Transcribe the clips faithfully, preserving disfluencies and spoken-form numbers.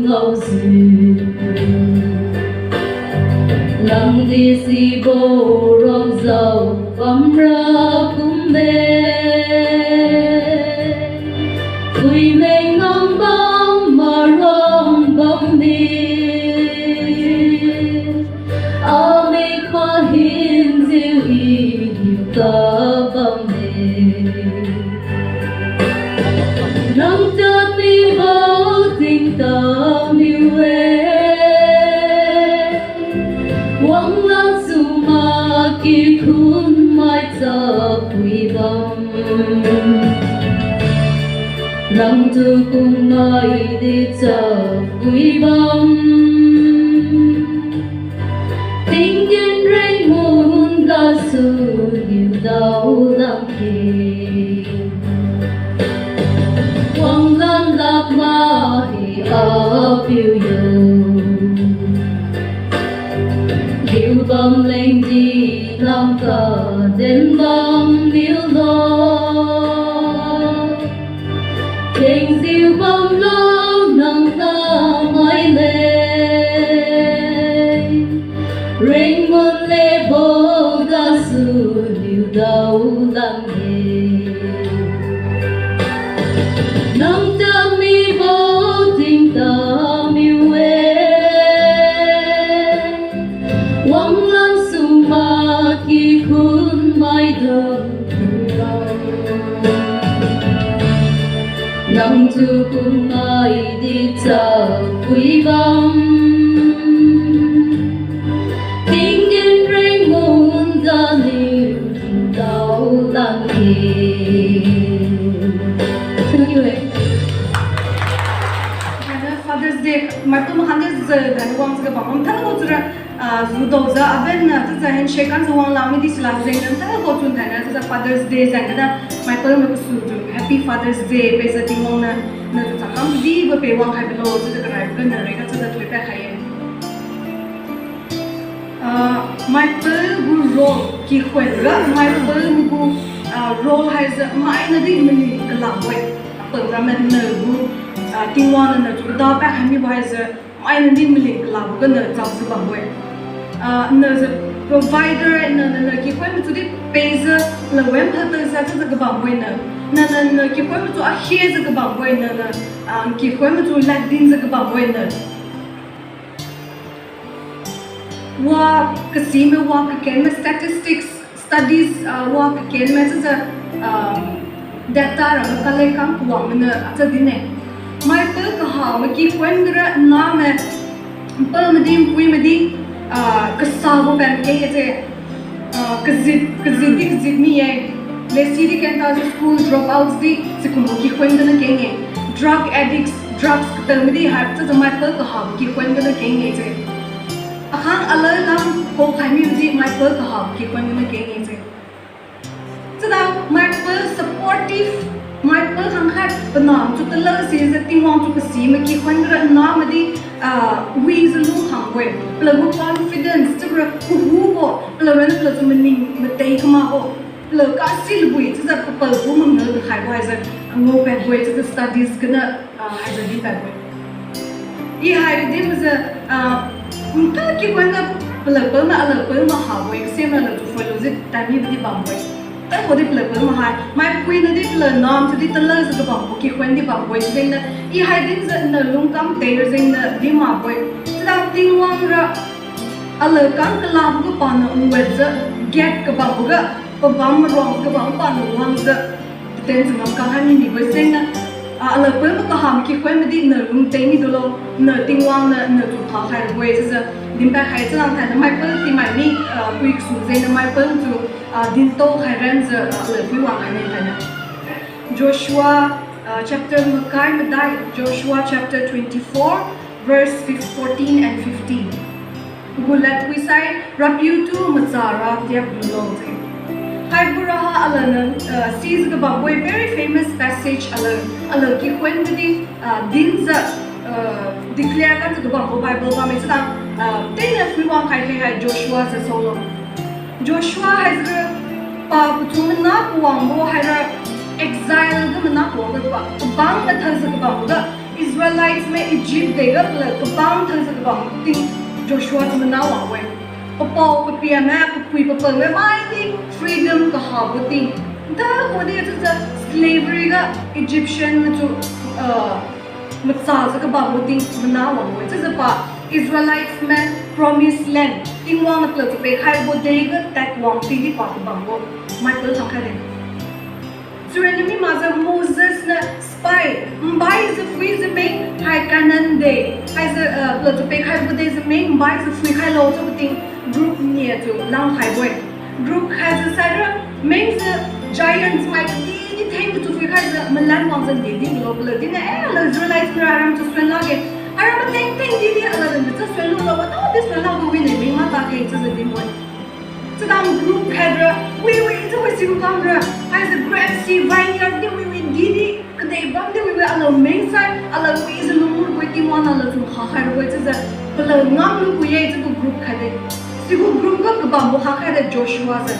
Haosi, langdi sibo rongzao bamra kumbe. Puimeng nang bam marong bamdi, amik kha hinjiu i niu ta bamde. Nang tad mibo tingtang miu-e, wanglan suma kikhun mai chapui bam. Nangtu kum mai di chapui bam. Tinggen rengmun gasu niu daolan-e. Wanglan lak mai apiu yo, diu bam lengdi nang kaden bam niulo. Thengjiu bamlo nang namai leng, rengmun lebo gasu niu daolan-e. Nang tad mibo tingtang miu-e, wanglan suma kikhun maidung. Nangtu kum mai di chapui bam. Tinggen rengmun ganiu daolan-e. Thank you, eh. Father's Day, Michael makhangde jiu dan wangjiu kabam thailo chiura, ah, judaojiu abenna chiujiu handshake kanjiu wanglan midi sila jengniu thailo chun thainai chiujiu Father's Day jengniu Michael mai kasu tu Happy Father's Day peijiu Tingwang niu natu chakam dibo pe wangkhai bilo chiujiu karaibo ganiu rengga chiujiu thoipad khai-e. Ah, Michael gu role, kikhun ga Michael gu, ah, role haise maina di maning kalabo-e. Apao ramen niu gu, ah, Tingwang niu natu dapad khai mibo haise maina di maning kalabo ganiu chapjiu bambo-e. Ah, niu jiu provider, niu, niu, niu kikhun machu di peijiu, lawen phatajiu chiujiu kabambo-e niu. Niu, niu, niu kikhun machu akhejiu kabambo-e niu, niu, ah, kikhun machu ladinjiu kabambo-e niu. Wa kasime, wa kakenme statistics, studies, ah, wa kakenme chiujiu, ah, data ra ma collect kam kawang maniu achiu din-e. Michael kaha ma kikhun gara name, npao madi, npui madi, ah, kasabo pen keng-e chiu. Ah, kajit, kajit di kajit mi-e. Lesi di kengtajiu school dropouts di sikumbo kikhun ganiu keng-e. Drug addicts, drugs katao madi hai chiujiu Michael kaha kikhun ganiu keng-e chiu. Akhang alala lamkho khai mi di Michael kaha kikhun ganiu keng-e chiu. Chiuda Michael supportive, Michael khangkhat panam chu tala sijiu Tingwang chu kasi ma kikhun gara name di, ah, wijiu lung khangbo-e. Pala gu confidence chiubora kahubo, pala ronna pala chu maning matei kamakbo, pala kasi lubui chiujiu papao gu mangnao kakhaibo haise, ah, ngao padbo-e chiujiu studies ganiu, ah, haijiu din padbo-e. I hai kadin majiu, ah, nta kikhun ga pala pao ma, ala pao ma habo-e, kasem ralak tu follow ji tadmi di bambo-e. Taibo di pala pao ma hai, maipui niu di pala nam chiu di tala jiu kabambo kikhun di bambo-e jengniu, i hai dinjiu niu lungkam tei jengniu di makbo-e. Chiuda Tingwang ra ala kam kalabo ga paniu nwetjiu, gate kabambo ga, pabam maruang kabam paniu wangjiu, paten changam kang hai mi mibo jengniu, ah, ala pao ma kaham kikhun madi niu lungtei midulo, niu Tingwang niu natu pha khai rabo-e chiujiu dinpad khai chiulang thainiu Michael ti mai mi, ah, pui kasu jengniu Michael tu, ah, dintao khai ranjiu, ah, ala pui wang khai ne thainiu. Joshua, ah, chapter makai madai, Joshua chapter twenty-four, verse fif-, fourteen and fifteen. Pagu lad phuisai, RAPIU tu machara tiaklulo chiu. Haibo raha alaniu, ah, sijiu kabambo-e, very famous passage ala, ala kikhun madi, ah, dinjiu, ah, declare kanjiu kabambo Bible bamme chiuda, ah, tena phui wang khai khai hai Joshua jiu saolo. Joshua haise pa pachun mana kawangbo haira exile ga mana kawangbo pa, pabang mathajiu kabambo ga, Israelites mai Egypt dega pala kabang thangjiu kabam ting Joshua tu mana wang-e. Papao papiamai, papui papangmai maidi freedom kahabo ting. Nta khuga di chiujiu slavery ga Egyptian maitu, uh, machajiu kabambo ting mana wang-e. Chiujiu pa Israelites mai promised land, Tingwang niu pala tu pikhaibo dega tad wang tingdi pa kabambo maitu khangkhaide. Sirani mi makjiu Moses niu spy, mbaijiu phuijiu meng hai Canaan de, haijiu, uh, pala tu pikhaibo dejimeng mbaijiu phuikhailo chiubo ting group nia tu langkhaibo-e. Group khaijiu saira mengjiu giants mai kadidi theng tu phuikhaijiu malan wangjiu nde di milo pala dinne, eh, ala Israelites ra aram tu suan lakge. Aram mateng teng didi ala lamjiu suan lulo, wataodi suan lakbo wine meng mata khe chiujiu dinbo-e. Chidam group khaira, wiwi chiubo sibo kamra, haijiu grape si vineyard di wiwi didi, kadeh bamdi wiwi ala mengsai, ala wijiu lunglubo-e Tingwang niu ala chun khakhairabo-e chiujiu, pala ngamlubo-e chiubo group khaide. Sibo group ga kabambo khakhaide Joshua jiu.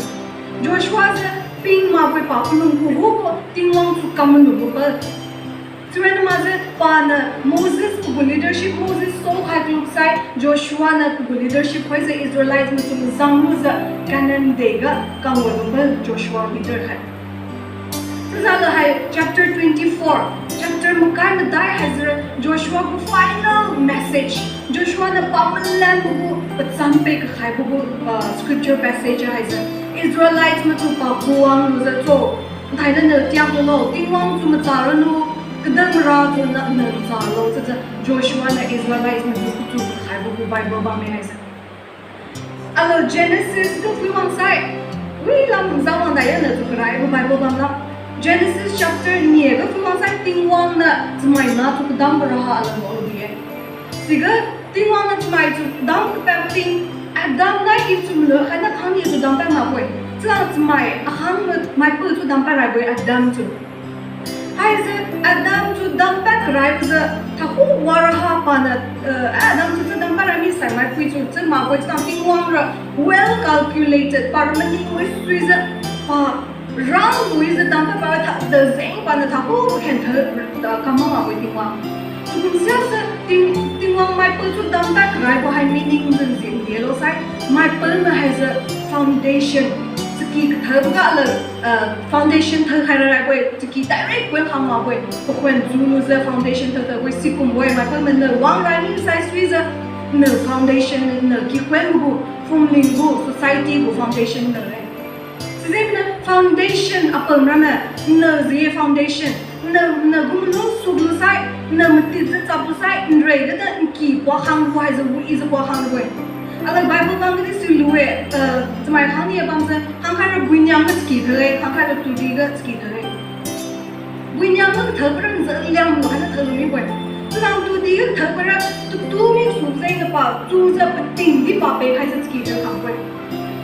Joshua jiu ping makbo-e pa palung kuhubo Tingwang tu kam malubo pa. Sirani makjiu paniu Moses pagu leadership, Moses saokhai kaluksai, Joshua niu pagu leadership khoijiu Israelites maitu mazang lujiu Canaan dega kangwang lumbo Joshua leader khai. Chiujiu la hai chapter twenty-four, chapter makai madai haijiu Joshua gu final message. Joshua niu pamalanbo gu pacham pe kakhaibo gu, uh, scripture passage haijiu Israelites maitu pakuang lujiu cho, nthainaniu tiak lulo, Tingwang tu macha ralo, kadang ra tu na, na macha ralo chiujiu Joshua niu Israelites maitu kutu kakhaibo gu Bible bamme haise. Alo Genesis ga phuiwang sai, wi lam zangwang daiya na tu karaibo Bible bam la. Genesis chapter nia ga phuiwang sai Tingwang niu chamai na tu kadambo raha alo ngao lu bi-e. Siga Tingwang niu chamai tu dam kapad ting, Adam nai Eve tu malu khaina khangnia tu dampad makbo-e. Chiujiu chamai akhang maipiu tu dampad raibo-e Adam tu. Haijiu Adam tu dampad karaibojiu, thakhu waraha paniu, eh, Adam tu tu dampad rai misai maipui tu chiu makbo-e chiujiu Tingwang ra well calculated, para maningbo suijiu, pa rang wijiu dampad pa tha, dejeng paniu thakhu khen tha, eh, kam makbo-e Tingwang. Chiukum siase Ting, Tingwang maipui tu dampad karaibo hai meaning jin jin delo sai, maipui niu haijiu foundation, chaky kathaobo ga la, eh, foundation thaokhai raraibo-e, chaky direct pui khang makbo-e, pakhuan julujiu foundation thaothaobo-e, sikumbo-e, maipui niu wang rai misai suijiu, niu foundation, niu kikhun gu, phumling gu, society gu foundation niu-e. Sijengniu foundation apam rame, niu ji foundation, niu, niu gu malung sulusai, niu matitjiu chaplusai, nrei gadi nky puakhang gu haijiu wijiu puakhang gu-e. Ala Bible bam gadi silu-e, eh, chamai khangnia bamjiu, khangkhaira buiniang ga chaky thao-e, khangkhaira tudi ga chaky thao-e. Buiniang ga thaobo ra njiu lianglu khaina thaolu mibo-e. Chiujiu tudi ga thaobo ra tutu mi su jengniu pa, tujiu pating di pa pe khaijiu chaky thao khangbo-e.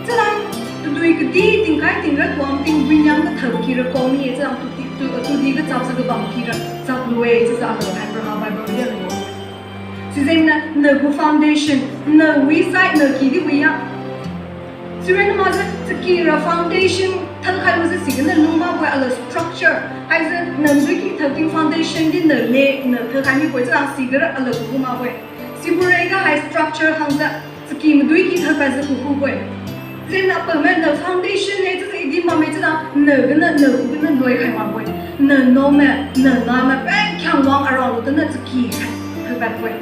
Chiujiu tudui kadi tingkai tingra tuang ting buiniang ga thao ky ra kami-e, chiujiu tudi, tu, tudi ga chapjiu kabam ky ra chaplu-e, chiujiu alo hai para Bible ga alo. Sijengniu niu gu foundation, niu wisai niu ky di wi ya. Sirani makjiu chaky ra foundation thaokhai lujiu siga niu lung makbo-e ala structure. Haijiu niu madui ky thao ting foundation di niu le, niu thaokhai mibo-e chiujiu siga ra ala lung makbo-e. Sibo raiga hai structure khangjiu chaky madui ky thaopadjiu kukhubo-e. Sijengniu apam mai niu foundation-e chiujiu i di makme chiujiu niu gana, niu gu gana loikhai makbo-e. Niu name, niu name pa khiangwang arang lu tana chaky khai thaopadbo-e.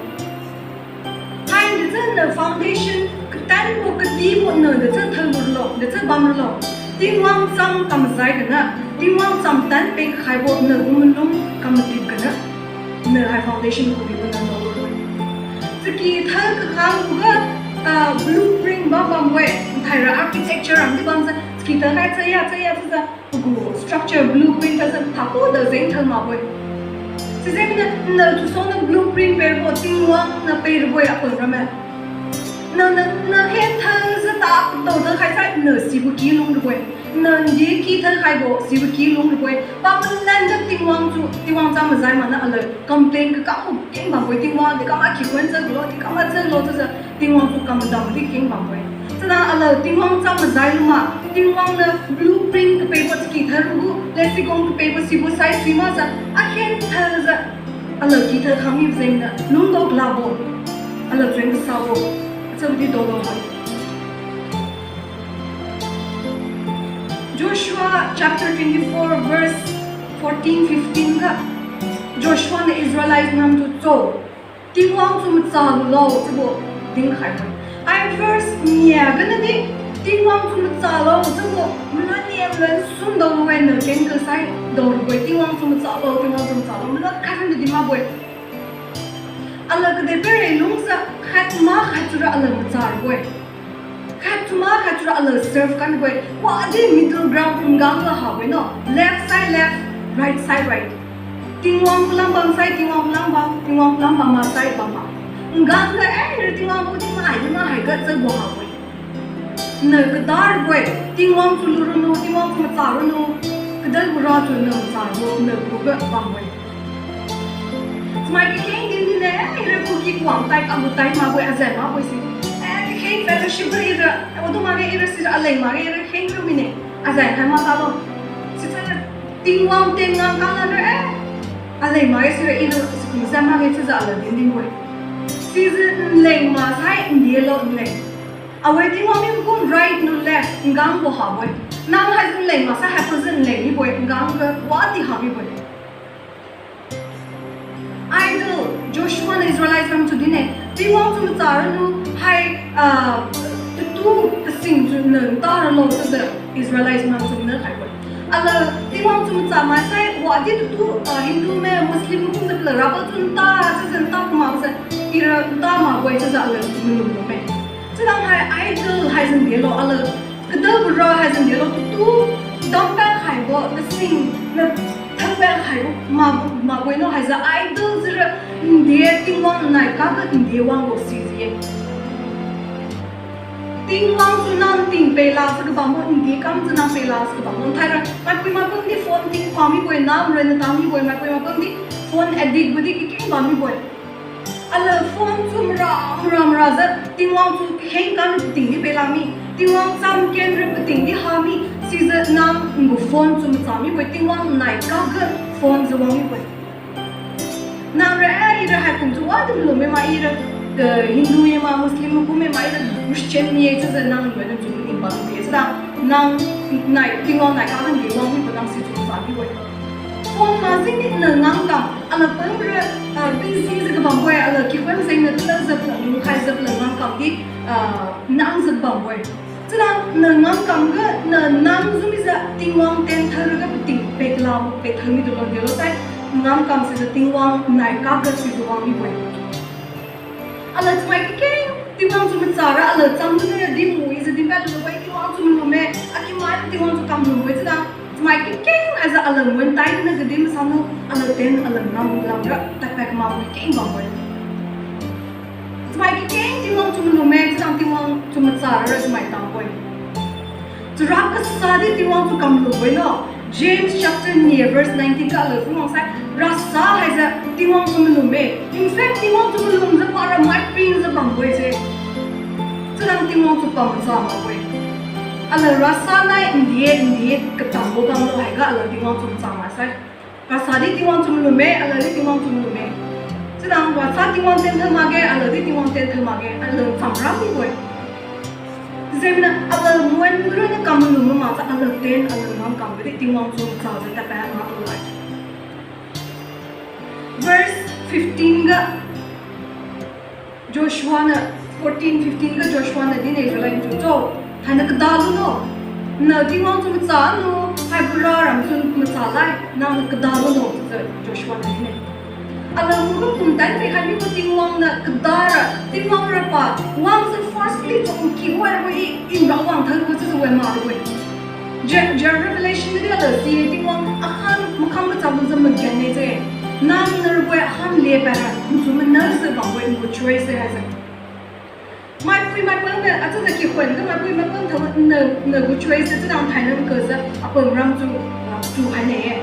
Hai dechiu niu foundation katanbo kadibo niu dechiu thaolu ralo, dechiu bam ralo. Tingwang cham kamjai gana, Tingwang chamtan pe kakhaibo niu gu malung kamadip gana, niu hai foundation khulibo niu thaolu ralo. Chaky thao kakhang khuga, ah, blueprint bam bambo-e, nthaira architecture ram di bamjiu chaky thao khai chaya chaya chiujiu pagu structure blueprint tase thakhu dejeng thao makbo-e. Sijengniu niu tusuang niu blueprint perabo Tingwang niu perabo-e apam rame. Niu, niu, niu hen thaojiu ta tao tao khai sai niu sibo ky lung rabo-e. Niu ndi ky thao khaibo sibo ky lung rabo-e. Pamalan ga Tingwang tu, Tingwang cham majai mana ala complain kakam keng bambo-e, Tingwang di kam akikhun jiu gulo, di kam jiu gulo chiujiu Tingwang tu kam madam di keng bambo-e. Chiujiu ala Tingwang cham majai luma, Tingwang niu blueprint kapebo chaky thao rugu, lesi kum kapebo sibo sai si makjiu, ahen thaojiu Alakgi tadkhang mibo jengniu lungdao kalabo, alakgen kasabo, achaudi daolao ha. Joshua chapter twenty-four verse fourteen, fifteen ga, Joshua niu Israelite ngamtu cho, Tingwang tu macha lulo chiubo dinkhai bo-e. Ai verse nia gana di, Tingwang tu machalo chiubo, malaniam lan sundao-e, niu kengkasai daobo-e, Tingwang tu machalo, Tingwang tu machalo, malak khairun di mabo-e. Alakge de pere lungjiu khat ma khat chiura ala macha rabo-e. Khat tu ma khat chiura ala serve kanbo-e. Wadi middle ground ngang ga habo-e no. Left side left, right side right. Tingwang kulam bam sai, Tingwang kulam bam, Tingwang kulam bam ma sai bam ma. Ngang ga, eh, ira Tingwang gu di mahai, di mahai ga chiubo habo-e. Niu kadarbo-e, Tingwang tu luranu, Tingwang tu macha ranu, kadai gu ra tu niu macha ranu, niu khuga bambo-e. Chamai kakeng din dine, eh, ira Kuki kuang tai, kagu tai makbo-e, azan makbo-e si. Eh, kakheng fellowship ra ira, eh, wadu makge ira sira, aleng makge ira kheng ra mine, azan khai ma talo. Sisa Tingwang tien ngang kang lan ra, eh, aleng makge sira ira, sikum zan makge chiujiu ala din dinbo-e. Sijiu nleng maksai ndelo nleng. Awe Tingwang mi kum right niu left, ngang bo habo-e. Nang haijiu nleng maksai haipujiu nleng mibo-e, ngang ga wadi ha mibo-e. Idol, Joshua niu Israelite ngamtu dine, Tingwang tu macha ranu, hai, ah, tutu kasing tu niu nta ralo chiujiu Israelite ngamtu niu khaibo-e. Ala Tingwang tu macha maksai wadi tutu, ah, Hindu me, Muslim kumjiu pala rabo tu nta, chiujiu nta kumakjiu, ira nta makbo-e chiujiu ala malum bamme. Chiulang hai idol haijiu ndelo, ala kadabo ra haijiu ndelo, tutu dampa khaibo, kasing niu thanpa khaibo ma, makbo-e no haijiu idol jiura, nde Tingwang nai kaga nde wangbo sijiu-e. Tingwang tu nang ting pela si kabambo, nde kamjiu nang pela si kabambo. Thaira maipui mapum di phone ting pa mibo-e, nam ronna ta mibo-e, maipui mapum di phone addict bo di kakeng bam mibo-e. Ala phone tu mara, mara, marajiu Tingwang tu kaheng kam pating di pela mi, Tingwang cham ken ra pating di ha mi, sijiu nang ngu phone tu macha mibo-e, Tingwang nai kaga phone jiu wang mibo-e. Nang ra, eh, ira haikum tu wadi malumme ma ira, eh, Hindu ye ma, Muslim kum ye ma, ira Christian mi-e chiujiu nang loi nang tu maning bam de chiuda, nang nai Tingwang nai kaga nde wang mibo nang situ macha mibo-e. Phone ma jengniu ngamkam, ala pumra, ah, busy jiu kabambo-e, ala kikhun jengniu tala jiu pala lungkhai jiu pala ngamkam di, ah, nang jiu kabambo-e. Chiuda nang ngamkam ga, nang nang jiu mijiu Tingwang tien thaira ga pating pekla, pekthao midulo delo sai, ngamkam sijiu Tingwang nai kaga sijiu wang mibo-e. Ala chamai kakeng Tingwang tu machara ala cham dura di muijiu dinpad lubo-e, Tingwang tu malumme, akimai Tingwang tu kam lubo-e chiuda, chamai kakeng haijiu ala mun tai na kadi masanu, ala tien ala ngam lamra tadpad kama kakeng bambo-e. Chamai kakeng Tingwang tu malumme chiuda Tingwang tu machara chamai tambo-e. Chara kasa di Tingwang tu kam lubo-e no. James chapter ni verse nineteen ga ala phungwang sai, rasa haijiu Tingwang tu malum-e. In fact, Tingwang tu malumjiu para maipingjiu bambo-e se. Chiuda Tingwang tu pamacha makbo-e. Ala rasa nai ndi-e, ndi-e katambo bamlo haiga ala Tingwang tu macha maksai. Rasa di Tingwang tu malum-e, ala di Tingwang tu malum-e. Chiuda rasa Tingwang tien thao makge, ala di Tingwang tien thao makge, ala chamra mibo-e. Jengniu ala muan ronna kam malum ma makjiu ala tien, ala ngamkam ga di Tingwang tu machajiu tadpad matu lai. Verse fifteen ga Joshua niu, fourteen fifteen ga Joshua niu dinne Israelite tu cho, thainiu kada lulo. Nang Tingwang tu macha lu, haibo ra ramsu macha lai, nang kada lulo chiujiu Joshua niu dinne. Ala khuga pumtan pikhai mibo Tingwang niu kadara, Tingwang ra pa, wangjiu forcefully tu nkiwai rabo-e, i nra wang thaibo chiujiu wan makbo-e. Je, je Revelation ga di ala si-e Tingwang akhan makham kacham lujiu magenne se. Nang niu rabo-e akhan le paira, nsu mana jiu bambo-e, nagu choice se haise. Maipui maipang niu, achiujiu kikhun ga maipui maipang thao niu, nagu choice se chiuda thainiu kajiu, apang ram tu, ah, tu haine-e.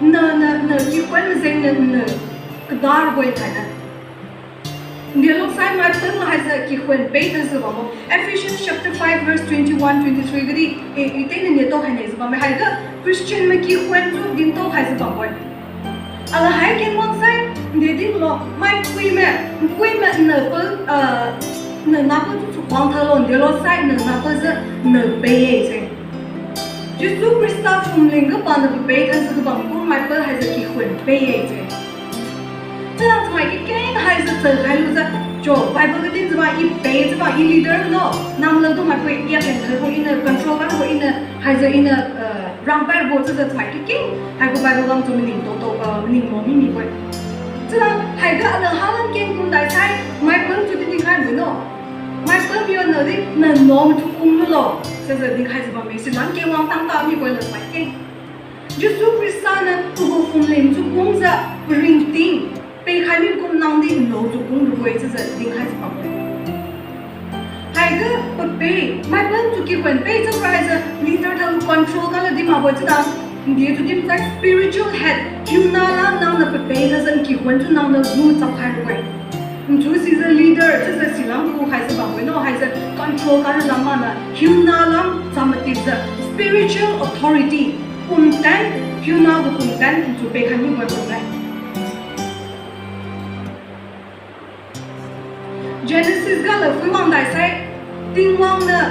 Niu, niu, niu kikhun majeng niu, niu kadarbo-e thainiu. Ndelo sai maipang haise kikhun pei tajiu bambo. Ephesians chapter five verse twenty-one, twenty-three ga di, e, i teni ne tao haine jiu bamme haiga, Christian mai kikhun tu din tao haijiu bambo-e. Ala hai ken wang sai, Nde dinlo, maipuime, npuime napa, ah, napa tu chakhuang thalo, ndelo sai napa jiu napa pei-e se. Jesu Khrista phumling ga paniu papei khaijiu kabam kum maipa haijiu kikhun pei-e se. Chara chamai kakeng haijiu chai khailujiu, jo, Bible ga dinjiu ba, i pei jiu ba, i leader no, nang ladu maipui, i aken khaibo, iniu control khaibo, iniu haijiu, iniu, ah, rangpaibo chiujiu chamai kakeng haigu Bible lam tu maning toto, ah, maning mo mi mibo-e. Chara haiga aliu halam keng kumdai sai, maipa tu di dinkhai mui no. Maipa yo nadi, nano matu kum lulo, chiujiu dinkhaijiu bamme, silam keng wang tangta mibo-e la chamai keng. Jesu Khrista niu pagu phumling tu kumjiu, paringting peikhai mi kum nangdi nano tu kum lubo-e chiujiu dinkhaijiu bamme. Haiga papei, maipa tu kikhun pei chiubo haijiu leader tang control kala di makbo-e chiuda, nde tu dimsai spiritual head, hiuna lam nangniu papei lajiu kikhun tu nangniu gu chap khaibo-e. Ntu sijiu leader chiujiu silam gu khaijiu bamme no haijiu control kala lam maniu hiuna lam cham matipjiu spiritual authority, pumtan, hiuna gu pumtan ntu peikhai mibo-e chiu-e. Genesis ga la phui wangdai sai, Tingwang niu,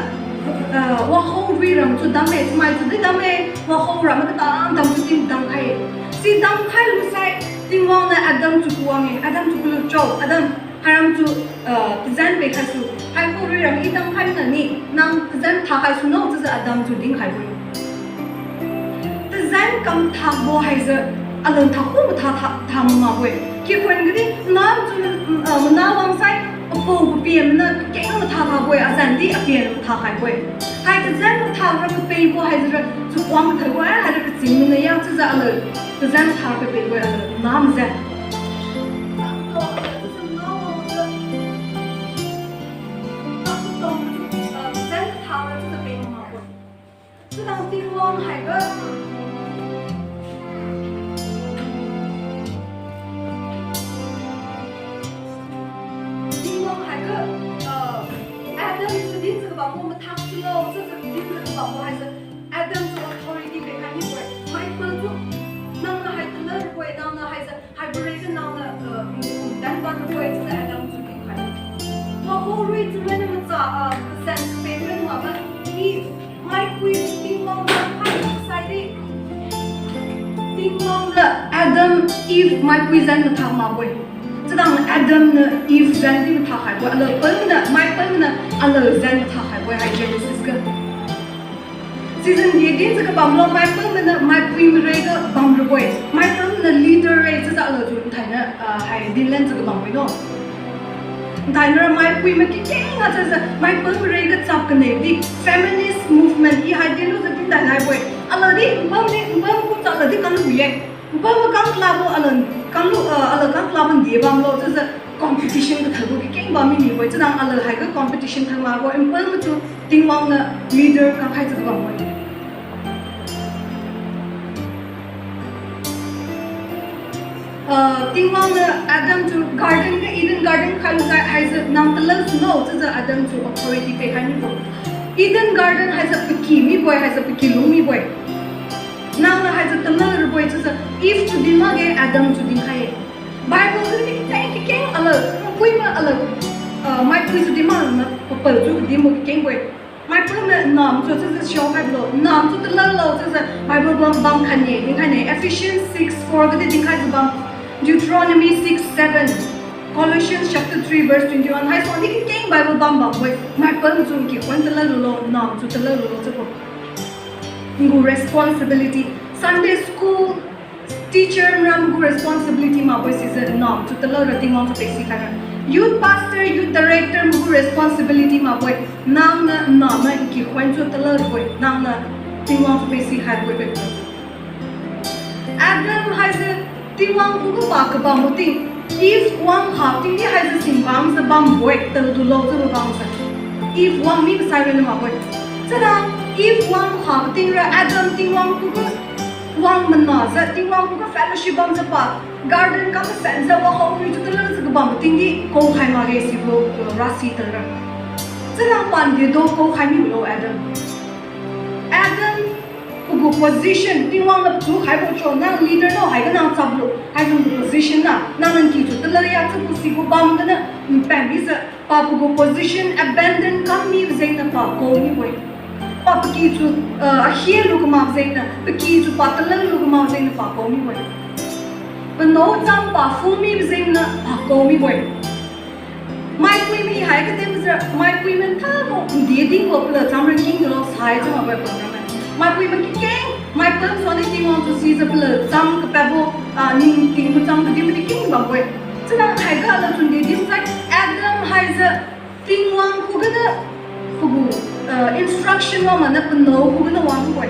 ah, wakhao rui ram tu damme, chamai tu di damme, wakhao ram ga tadam tu ting damkhai-e. Si damkhai lusai, Tingwang niu Adam tu kuwang-e, Adam tu kulu chao, Adam, hairam tu, ah, tazan peikhaisu, haibo rui ram i damkhai nani, nang tazan thakhaisu no chiujiu Adam tu dinkhaibo-e. Tazan kam thakbo haijiu, alun thakhu matha tha, tha makbo-e. Kikhun gadi, nam tu, ah, mana wangsai, apu papian mana kakeng matha khabo-e, azan di apian matha khaibo-e. Hai tazan matha ra kapeibo haijiura, chawang thaibo-e, haijiu kaching mana ya chiujiu aliu, tazan tha kapeibo-e aliu, nam zen. Chiujiu Tingwang haiga, Tingwang haiga, ah, Adam tu dinjiu kabambo mathak sulo, chiujiu dinjiu kabambo haijiu, Adam tu authority peikhai mibo-e, maipa tu, nangniu hai tala rabo-e, nangniu haijiu, haibo raijiu nangniu, ah, pumtan ban rabo-e chiujiu Adam tu dinkhai. Wakhao rui chunmai niu macha, ah, tazan peibo-e nangniu, Eve, maipui Tingwang niu hai saidi, Tingwang niu Adam, Eve maipui zan mathak makbo-e. Chiuda Adam niu Eve zan di mathak khaibo-e, aliu paniu, maipa niu aliu zan mathak khaibo-e hai Genesis ga. Sijiu nde dinjiu kabamlo maipa maniu maipui marai ga bam rabo-e. Maipa maniu leader-e chiujiu aliu tu nthainiu, ah, hai dinlenjiu kabambo-e no. Nthainiu ra maipui mai kakeng ga chiujiu maipa marai ga chap kanedi feminist movement i hai dinlujiu dindai naibo-e. Aliu di npam di, npam kum cha aliu di kamlu ye. Npam kam kalabo aliu kamlu, ah, aliu kam kalabo nde bamlo chiujiu competition kathaibo kakeng bam mi mibo-e. Chiuda aliu haiga competition thang makbo-e, npam matu Tingwang niu leader kakhaijiu kabambo-e. Ah, Tingwang niu Adam tu garden ga, Eden garden khailujiu haijiu nang tala sulo chiujiu Adam tu authority peikhai mibo-e. Eden garden haijiu paky mibo-e, haijiu paky lung mibo-e. Nangniu haijiu tala rabo-e chiujiu Eve tu din makge, Adam tu dinkhai-e. Bible tu di kakeng kakeng aliu, npuimai aliu, ah, maipui tu din mak na papao tu kadinbo kakengbo-e. Maipa niu nam tu chiujiu siao khailo, nam tu tala lo chiujiu Bible bam bam khaine, dinkhai ne, Ephesians six four gadi dinkhaijiu bam, Deuteronomy six seven, Colossians chapter three verse twenty-one, haisuang di kakeng Bible bam bambo-e, maipa tu kikhun tala lulo, nam tu tala lulo chiubo. Ngu responsibility, Sunday school teacher ram gu responsibility makbo-e sijiu nam tu tala ra Tingwang tu pesi khaira. Youth pastor, youth director gu responsibility makbo-e. Nangniu namai kikhun tu tala rabo-e. Nangniu Tingwang tu pesi khaibo-e. Adam haise Tingwang khuga pa kabambo ting, Eve wang kha tingdi haise singbangjiu bambo-e, tadulao chiubo bamjiu. Eve wang mi kasai raniu makbo-e. Chiuda Eve wang kha ting ra Adam Tingwang khuga wang manajiu, Tingwang khuga fellowship bamjiu pa, garden kam masanjiu, wakhao wi tu tala jiu kabambo tingdi kaokhai makge sibo, uh, rasi tadra. Chiuda pan dedo kaokhai mibo lo Adam. Adam, Gu position, Tingwang niu pachu khaibo cho, nang leader no haiga nang chaplu, haibo gu position na, nang nang kitu tala ya chiubo sibo bam gana, npam mijiu, pa pagu position abandon kam mibo jengniu pa kau mibo-e. Pa pakitu, ah, akhia lu kamak jengniu, pakitu pa tala lu kamak jengniu pa kau mibo-e. Panao cham pa phu mibo jengniu pa kau mibo-e. Maipui mai hai kadim jiu, maipui man tabo, ndi dinbo pala cham rangking lo sai chiu makbo-e pa cham man. Maipui man kikeng, maipui suanni Tingwang tu sijiu pala cham kapadbo, ah, ningtingbo cham kadim di keng bambo-e. Chiujiu haiga lo chun di dim sai, Adam haijiu Tingwang khuganiu, pagu, ah, instruction wang maniu panao khuganiu wangbo-e.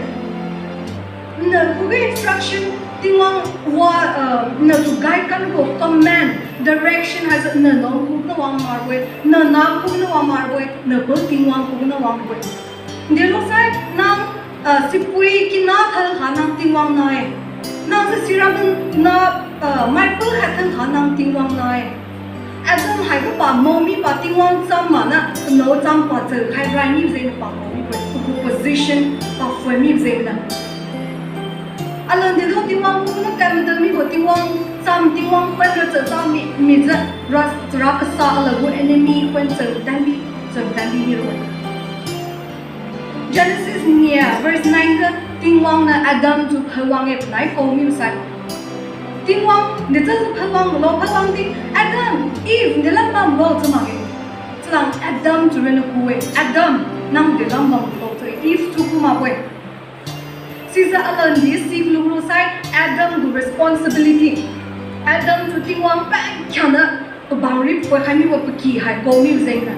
Nao khuga instruction, Tingwang wa, ah, nao tu guide kambo command, direction haijiu nao nao khuganiu wang marbo-e, nao nao khuganiu wang marbo-e, nao pa Tingwang khuganiu wangbo-e. Delo sai nang, ah, sipui kina thankha nang Tingwang na-e. Nang jiu sira na, ah, maipui hai thankha nang Tingwang na-e. Adam haiga pa maomi pa Tingwang cham maniu, panao cham pa chariu khai rai mibo jengniu pa kau mibo-e, pagu position pa phoi mibo jengniu. Alon delo Tingwang khuganiu kam mada mibo Tingwang cham Tingwang phan ra chata mi, mijiu ra, chara kasa alakgu enemy phan chang tanbi, chang tanbi miro-e. Genesis nia verse nine ga Tingwang niu Adam tu phawang-e panai kau mibo sai. Tingwang, dechiujiu phawang lo, phawang di, Adam, Eve, delam bamlo chiu makge. Chiulang Adam tu raniu ku-e, Adam, nang delam bamlo chiu Eve tu ku makbo-e. Sijiu alandi si kalu lo sai, Adam gu responsibility. Adam tu Tingwang pakhiangna pabang ri poi khai mibo paky hai kau mibo jengniu.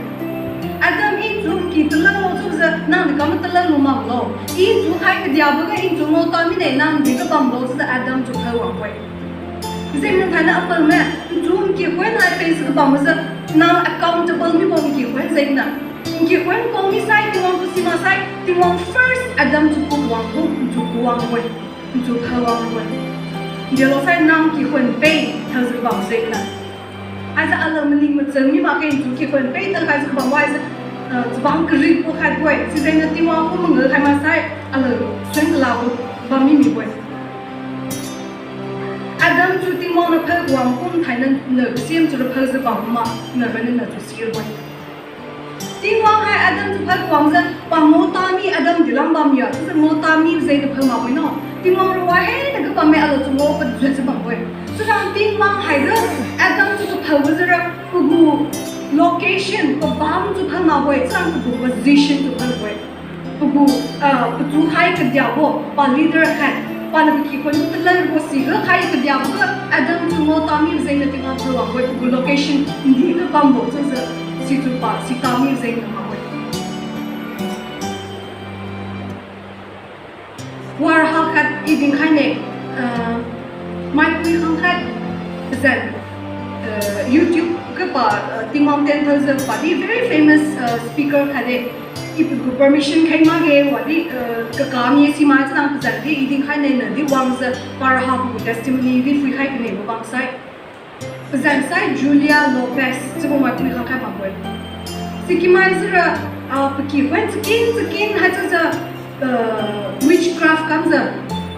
Adam, I nchun ki talanlo chiujiu nang niu kam talanlu maklo. I nchun khai kadiaboga I nchun ngao ta mine, nang di kabamlo chiujiu Adam tu phawangbo-e. Jengniu thainai apalme, nchun ki khuan hai pengsi kabambojiu, nang accountable mibo nki khuan jengniu. Nki khuan kau misai, Tingwang tu si maksai, Tingwang first Adam tu ku wangbo, nchun ku wangbo-e, nchun phawangbo-e. Delo sai nang ki khuan peng thaojiu kabam jengniu. Haijiu alou maning machang mi makge, nchun ki khuan peng thaokhaijiu kabam waijiu, ah, chabang karit pu khatbo-e, sijengniu Tingwang kum mangiu khai maksai, alou suan kalabo bam mi mibo-e. Adam tu Tingwang niu phawang kum thainai niu kasiam tu ra phawjiu bam ma, niu raniu niu tu sirbo-e. Tingwang hai Adam tu phawangjiu, pa ngao tami Adam dilam bam ya, chiujiu ngao tami jengniu phawang makbo-e no. Tingwang ra wahena kabamme alou tu ngao kajujiu bambo-e. Chiujiu Tingwang haiga Adam tu kaphawangjiu ra pagu location, pabam tu phawang makbo-e, chiujiu pagu position tu phawangbo-e. Pagu, ah, pachu khai kadiabo, pa leader khat, paniu paky khuan talanbo siga khai kadiaboga Adam tu ngao tami jengniu Tingwang phawangbo-e, pagu location ndi kabambo chiujiu situ pa si tami jengniu makbo-e. Waraha khat I dinkhaine, ah, maipui khangkhat pazan, ah, YouTube ga pa, ah, Tingwang tien thaojiu padi very famous, ah, speaker khat-e. I pagu permission khai makge wadi, ah, kakami simai chiujiu pazan di I dinkhaine, nadi wangjiu paraha pagu testimony di phuikhai kanebo bamsai. Pazan sai Julia Lopez chiubo maipui khangkhat makbo-e. Sikimai sira, ah, paky khuan chakin chakin haichiujiu, ah, witchcraft kamjiu,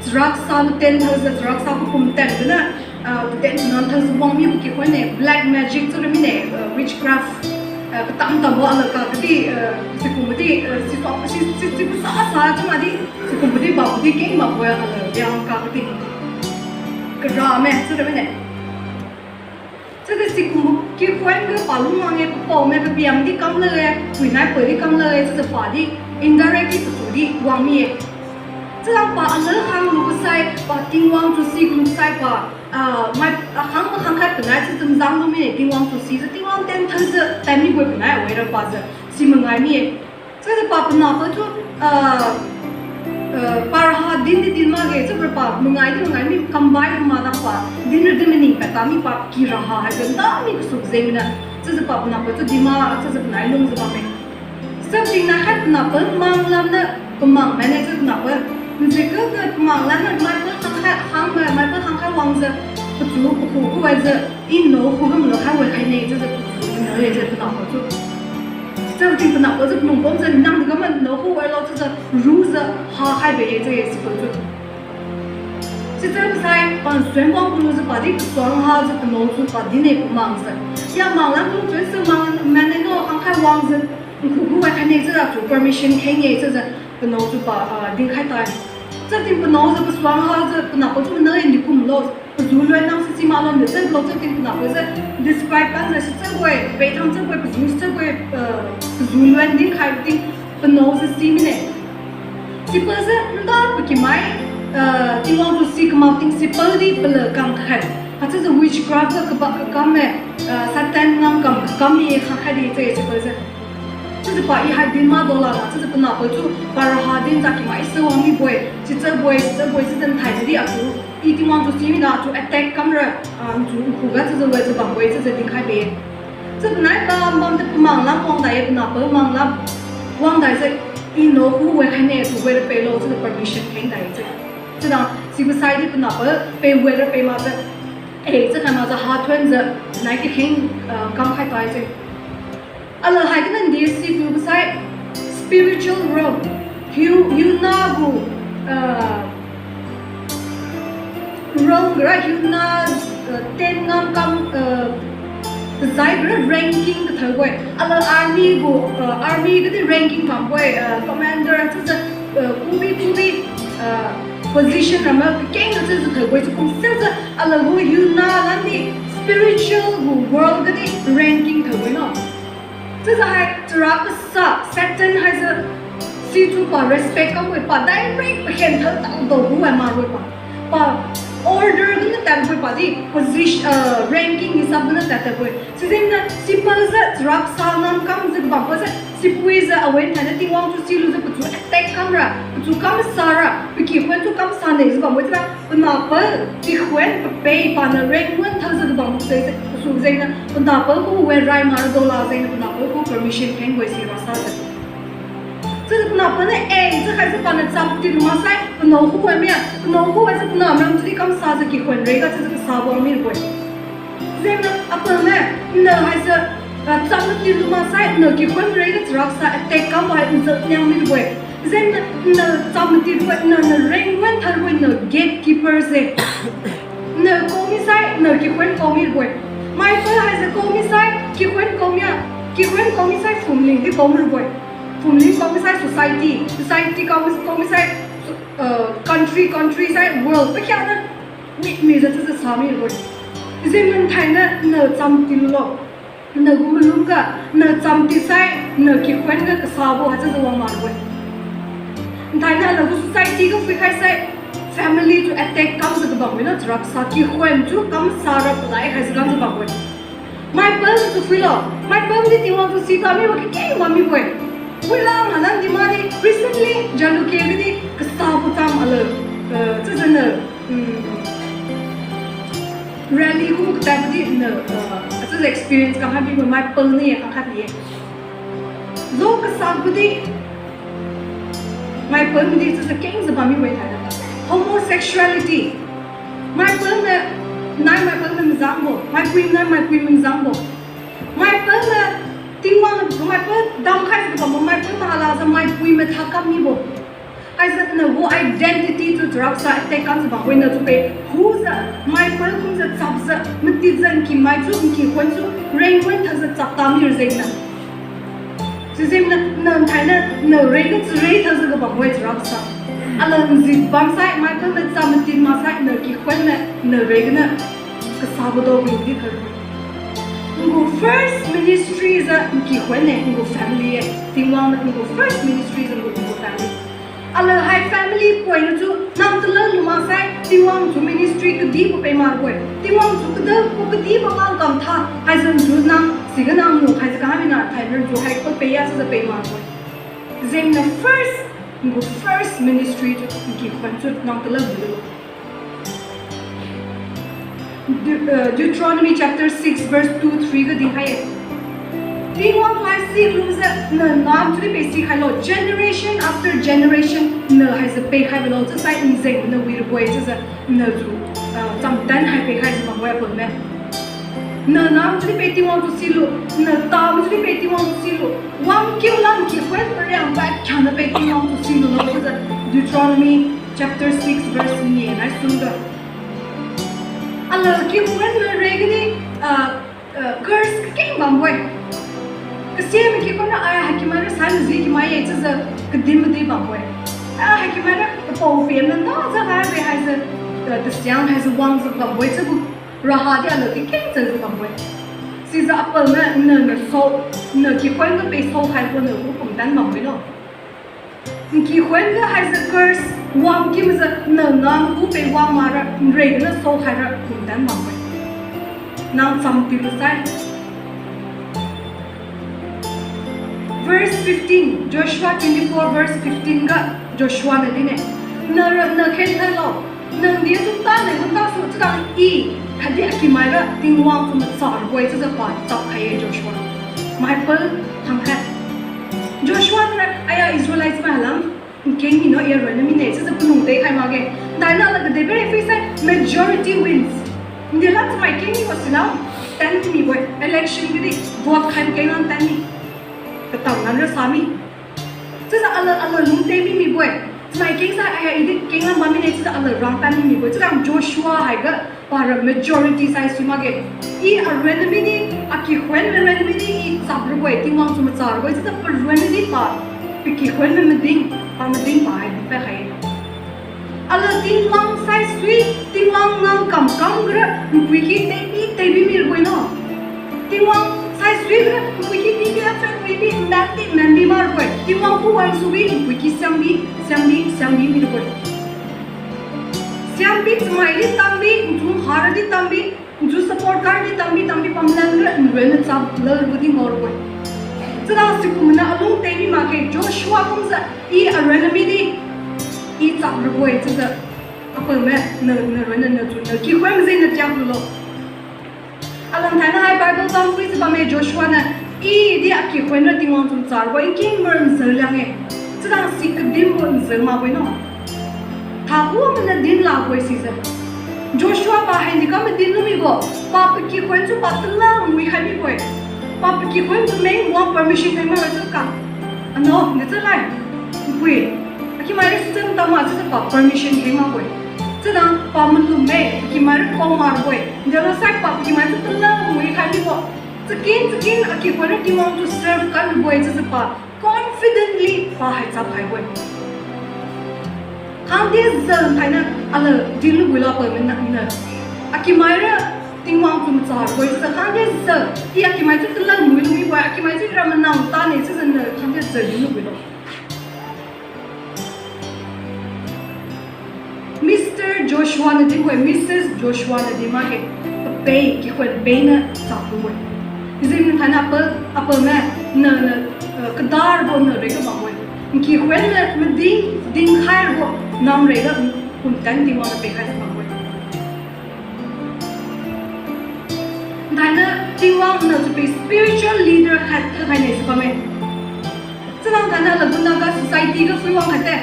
charaksa matien thaojiu, charaksa papum tien gana, ah, patien chanan thaojiu wang mi paky khuan ne, black magic chiura mine, ah, witchcraft, ah, katam tambo alaka kadi, ah, sikumbo di, ah, si, si, si, si, sa, sa, chiu madi, sikumbo di bamdi keng makbo-e, ah, diang ka kadi. Karame chiura mine. Chiudi sikumbo kikhun ga palung wang-e, papao me papiam di kamla-e, puinai poi di kamla-e, chiujiu padi indirectly patu di wang mi-e. Chiujiu pa alakhan lubo sai, pa Tingwang tu si kalu sai pa, ah, mai, ah, khang makhang khat panai chiujiu mazang lu mi-e, Tingwang tu sijiu Tingwang tien thaojiu tadmi boi panai awira pajiu si mangai mi-e. Chiujiu pa panahpa tu, ah, ah, paraha din di din makge, chiubo pa mangai di mangai mi kambai ma nang pa, dinra din maning pata mi pa kiraha haijiu nda mi kasu jengniu. Chiujiu pa panahpa tu din ma, chiujiu panai lungjiu bamme. Chiujiu tingna khat panahpa mang lamniu pamang mane chiu panahpa. Njiu kaga pamang lamniu maipa khangkhat khang ma, maipa khangkhat wangjiu, patu pakhu khuwaijiu, I nao khugam lo khai wai khaine chiujiu patu nao-e chiu panahpa tu. Chiudi panahpiu chiu palung bamjiu nang di kamma nao khu wai lo chiujiu rujiu hakhai be-e chiu-e sipau chiu. Sichiusai pan suan wang kulujiu padi pasuang hajiu panao chiu padine pamangjiu. Ya manglam kulu chiu si mang mane no khangkhai wangjiu. Nkhu khu wai khaine chiujiu atu permission kheng-e chiujiu panao chiu pa, ah, dinkhai tai. Chiudi panao jiu pasuang hajiu panahpiu chiu nao-e ndi kumlo. Pazu luan nang si si maklo nde chiulo chiudi panahpiu jiu describe kanjiu sichiubo-e, pethang chiubo-e, pazu sichiubo-e, ah, pazu luan dinkhai ting panao jiu si mine. Sipau jiu nda pakimai, ah, Tingwang tu si kamak ting sipau di pala kang khat. Haichiujiu witchcraft ga kaba kakamme, ah, Satan ngam kam kakamme khakhai di chiu-e sipau jiu. Chiujiu pa i hai din ma dola na, chiujiu panahpiu chiu paraha din jakimai se wang mibo-e, sichiubo-e, sichiubo-e, chiujiu nthai di atu, i Tingwang tu si mina atu attack kamra, ah, ntu nkhuga chiujiu loijiu bambo-e chiujiu dinkhai be. Chiujiu nai kam bam di pamanglam wangdai-e panahpiu manglam. Wangdaijiu, i nao khu wai khaine atu wera pelo chiujiu permission kheng dai chiu. Chiuda, sibo sai di panahpiu pe wera pe makjiu. Eh, chiu khai makjiu hathuonjiu, nai kakheng, ah, kamkhai tai chiu. Alao hai kaniu ndi si tu sai spiritual realm. Hiu, hiuna gu, ah, realm gara hiuna, ah, ten ngam kam, ah, zai gara ranking kathaobo-e. Alao army gu, ah, army gadi ranking bambo-e, ah, commander chiujiu, ah, kumi kumi, ah, position rama kakeng chiujiu thaobo-e chiu kum sijiu alao gu hiuna lamdi spiritual gu world gadi ranking thaobo-e no. Chiujiu hai chara kasa Satan haise situ pa respect kambo-e pa direct pakhen thao tao dao gu wai maroi pa. Pa order gana tadbo-e pa di position, ah, ranking hisab gana tadbo-e. Sijengniu sipau jiu chara kasa ngam kamjiu kabambo jiu sipuijiu awen thainiu Tingwang tu silujiu patu attack kamra, patu kamsara, pakikhun tu kamsane jiu bambo-e chiuda panahpiu, kikhun papei paniu rengwan thaojiu kabambo se, su jengniu panahpiu khu wenrai mara dola jengniu panahpiu khu permission khengbo-e si rasa jiu. Chiujiu panahpiu niu, eh, chiu khaijiu paniu cham tin maksai, panao khu wai mia, panao khu waijiu panahpiu niu chiudi kamsajiu kikhun rega chiujiu kasabo mirabo-e. Jengniu apao niu, nao haise, ah, cham tin lu maksai, nao kikhun rega chara kasa attack kambo hai njiu niang mirabo-e. Jengniu, nao cham tin lu, nao, nao rengwan thaobo-e, nao gatekeeper se. Nao kau misai, nao kikhun kau mirabo-e. Maipao haise kau misai, kikhun kau mia, kikhun kau misai phumling di kau mirabo-e. Phumling kau misai society, society kau mis-, kau misai, uh, country, country sai world pakhiangna mi, mijiu chiujiu sa mirabo-e. Jengniu nthainiu nao cham tin lulo. Nao gu malum ga, nao cham tinsai, nao kikhun ga kasabo haichiujiu wang marabo-e. Nthainiu nao gu society ga phuikhai sai, family tu attack kamjiu kabambo-e no chara kasa kikhun tu kamsara palai khaijiu kamjiu bambo-e. Maipao tu phuilo, maipao di Tingwang tu si tamibo kakeng bam mibo-e. Phuila malan di madi recently Jalukie gadi kasabo cham alao, eh, chiujiu nao, mm, rally kum katadbo di nao, eh, chiujiu experience kang khat mibo maipao niu kang khat ni-e. Jo kasabo di maipao di chiujiu kengjiu bam mibo-e thainiu. Homosexuality. Maipao niu, nai maipao niu mazangbo, maipui nai maipui mazangbo. Maipao niu, Tingwang niu maipao damkhaijiu kabambo maipao maha lakjiu maipui matha kam mibo. Haise nao gu identity tu chara kasa attack kamjiu bambo-e nao tu pe. Hujiu, maipao kumjiu chapjiu, matitjiu nkimai tu, nkikhun tu, rengwan thaojiu chap ta mira jengniu. Sijengniu, nao nthainiu, nao rengga chare thaojiu kabambo-e chara kasa. Alao njiu bamsai, maipao niu cham matin maksai, nao kikhun niu, nao rengga niu, kasabo dao wi di kha. Ngu first ministry jiu nkikhun-e, ngu family-e. Tingwang niu ngu first ministry jiu ngu, ngu family. Alao hai family poiniu tu nang talou lu maksai, Tingwang tu ministry kadibo pei makbo-e. Tingwang tu kadao ku kadibo ngam kamtha, haise tu nang siga nang nu haise kahami na thai ran tu hai pa pei ya chiujiu pei makbo-e. Jengniu first, ngu first ministry tu nkikhun tu nang talou lu. De-, uh, Deuteronomy chapter six verse two, three ga dinkhai-e. Tingwang tu haisi lujiu, nao nam tu di pei si khailo, generation after generation, nao haise pei khaibolo, chiusai nzeng nao wi rabo-e, chiujiu, nao tu, uh, chamtan hai pei khaijiu bambo-e apao me. Nana chiudi pe Tingwang tu silu, na tama chiudi pe Tingwang tu silu, wang kiu lam kikhun pariang pad khangna pe Tingwang tu silu lo chiujiu Deuteronomy chapter six verse ni nai sungga. Alal kikhun na regadi, ah, ah, curse kakeng bambo-e. Kasiam kikhun na ai haikimai ra sai maji kimai ye chiujiu kadim madi bambo-e. Ai haikimai ra kapao pemna najiu haibe haijiu, ah, tasiang haijiu wangjiu bambo-e chiubo. Raha di alal kakeng changjiu bambo-e. Sijiu apalna nana so, na kikhun ga pe so haibo na gu pumtan bambo-e lo. Nkikhun ga haijiu curse wang kimajiu nana gu pe wang mara nrei gana so haira pumtan bambo-e. Nang cham tiulu sai. Verse fifteen, Joshua twenty-four verse fifteen ga Joshua na dine, nara na khen thailo, nang di tu tane gu tasu chiuda I khatdi akimai ra Tingwang tu macha rabo-e chiujiu pa chap khai-e Joshua. Maipa khangkhat. Joshua nara aya Israelites mai halam nkeng mino I aruan na mine chiujiu palung tekhai makge. Daina la kadebe phuisai majority wins. Ndela chamai keng mibo silam, tan mibo-e, election gadi vote khai keng lam tan mi. Katam lam ra sa mi. Chiujiu alal, alal lungte mi mibo-e. Chamai keng sai aya I di keng lam bam mine chiujiu alal rang tan mi mibo-e. Chiujiu Joshua haiga para majority sai sui makge. I aruan na midi, akikhun aruan na midi I chap rabo-e, Tingwang tu macha rabo-e chiujiu paruan na di pa, pakikhun na mading, pa mading pa hai di pa khai-e. Alal Tingwang saisui, Tingwang nang kamkam gara npuiki teibi teibi mirabo-e no. Tingwang saisui gara npuiki teibi, acha npuiki manbi manbi marabo-e. Tingwang khuwan subi npuiki siambi, siambi, siambi mirabo-e. Siambi chamai di tambi, ntu hara di tambi, ntu support gar di tambi, tambi pamlan ra nruan na chap lalbo di ngaorabo-e. Chiuda sikumna alung tei mi makge Joshua kumjiu, I aruan na midi, I chap rabo-e chiujiu. Apalme, na, naruan na, natu, na kikhun jeng na tiak lulo. Alam thaina hai Bible bam phuijiu bamme Joshua niu, I di akikhun ra Tingwang tu macha rabo-e, nking mar nzeu liang-e. Chiuda si kadinbo nzeu makbo-e no. Thaku mana din lakbo-e sijiu. Joshua pa haini kam madin lumibo, pa pakikhun tu pa tala mui khai mibo-e. Pa pakikhun tu meng wang permission khai makbo-e chiu ka. Ano, ni chalai. Npui. Akimai ra sitan tama chiujiu pa permission khai makbo-e. Chiuda pa malumme, pakimai ra kau marabo-e. Ndelo sai pa pakimai tu tala mui khai mibo. Chakin, chakin, akikhun ra Tingwang tu serve kanbo-e chiujiu pa confidently pa hai chap khaibo-e. Khangdi zan thaina alal dinlubo lo pa mana na. Akimai ra Tingwang tu macha rabo-e chiujiu khangdi zan, I akimai tu tala mui lu mibo-e, akimai tu ra manang tane chiujiu na khangdi zan dinlubo lo. Mister Joshua na dinbo-e, Missus Joshua na din makge, papei, kikhun pei niu chap lubo-e. Ijeng thaina pa, apalme, na, na, eh, kadarbo na rega bambo-e. Nkikhun niu madin, dinkhai rabo, nam rega pumtan Tingwang niu pekhai bambo-e. Thaina Tingwang natu pi spiritual leader khat khaine si bamme. Chiulang thaina lagu Naga society ga phuiwang khatte.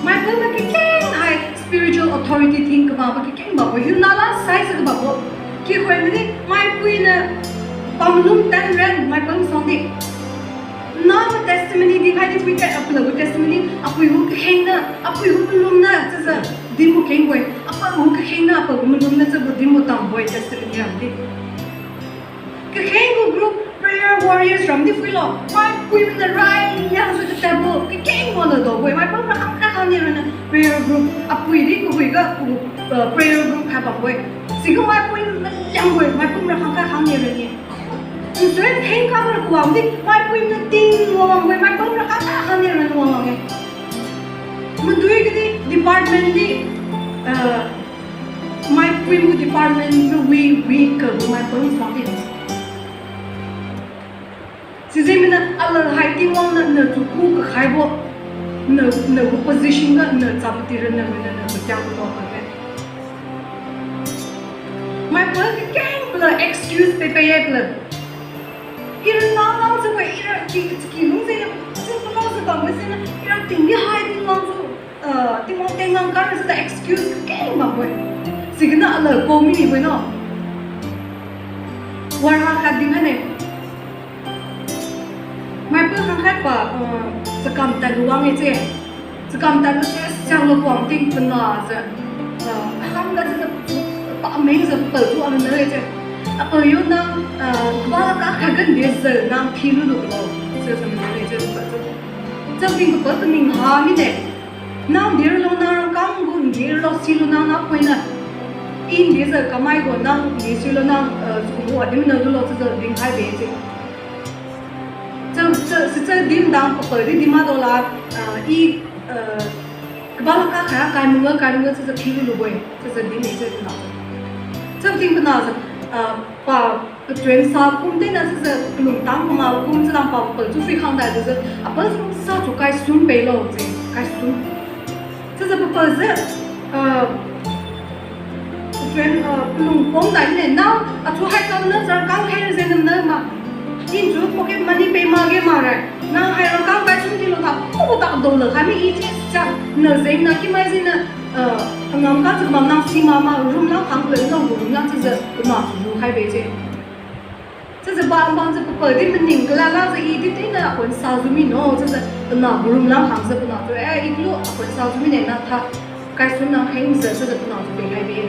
Maikum niu kakeng hai spiritual authority thing kababo kakeng bambo, hiuna la size kababo. Kikhun madi maipui niu pamlum tan ran maikum songdi. Nang testimony dinkhai di phuikhai, apala gu testimony, apui gu kakheng niu, apui gu malum niu chiujiu dinbo kengbo-e, apala gu kakheng niu, apala gu malum niu chiubo dinbo tambo-e testimony ramdi. Kakheng gu group prayer warriors ramdi phuilo, maipui mana rai liangjiu katabo kakeng wanglo daobo-e, maipum ra khangkha khangnia ronna prayer group, apui di kahuiga, uh, prayer group khai bambo-e. Siga maipui maliangbo-e, maipum ra khangkha khangnia ronni. Nsuan kheng kamra kuwangdi, maipui niu ting wangwang-e, maipum ra khangkha khangnia ronna wangwang-e. Madui kadi department di, uh, maipui gu department ga wi, wi kagu maipum suangdi. Sijengniu alal hai Tingwang niu natu ku kakhaibo, na, nagu position ga na cham tira na, na, natu tiang kulo kabe. Maipum kakeng pala excuse pei pei-e pala. Ira nang lam jiu-e, ira ki, ki lung jengniu, jiu pala jiu bambo jengniu, ira tingdi hai Tingwang jiu, ah, Tingwang tengang kara jiu da excuse kakeng bambo-e. Siganiu alal ko minibo-e no. Wara khat dinkhai ne. Maipui khangkhat pa, uh, chakam tadlu wang-e che. Chakam tadlu se sianglo kuang ting panajiu, uh, akham ga chiujiu pa ameng jiu patu amna le che. Apao yo nang, uh, kabala kakhat ga nde jiu nang thilu lulo. Chiujiu mana le che patu. Cham ting patu paning ha mine. Nang ndiralo, nang rangkang gu ndiralo, silo nang napuina. I ndejiu kamai gu nang nde silo nang, eh, chiubo adimna dulo chiujiu dinkhai be se. Cha, cha, sichiu dimdang papa di di mado la, ah, i, eh, kabala kakhat kai mungga kai mungga chiujiu thilu lubo-e chiujiu din-e chiu pana. Cham ting pana jiu, ah, pa patuan sa kum tena chiujiu kalungtang pama kum chiujiu pa patu phui khang daijiu, apao sa tu kaisum pelo se, kaisum. Chiujiu papa jiu, ah, patuan, ah, palung pom dai ne, nang atu hai kam na rangkang khai jeng na ma. Inchu pocket money pay makge marai. Nang hai rangkang kaisum dilo ta, kubo ta dolo khai mi i chi cha, na jeng na kimai jeng na, ah, angam ka chiu bam nang si mama, room lang khang le nang room lang chiujiu, pana chiu lu khai be se. Chiujiu bam bam jiu papa di maning kalala jiu i di tena khon sa jiu mino, chiujiu pana room lang khang jiu pana tu, eh, i lu khon sa jiu mine na tha, kaisum nang kheng jiu, chiujiu pana tu pe khai be.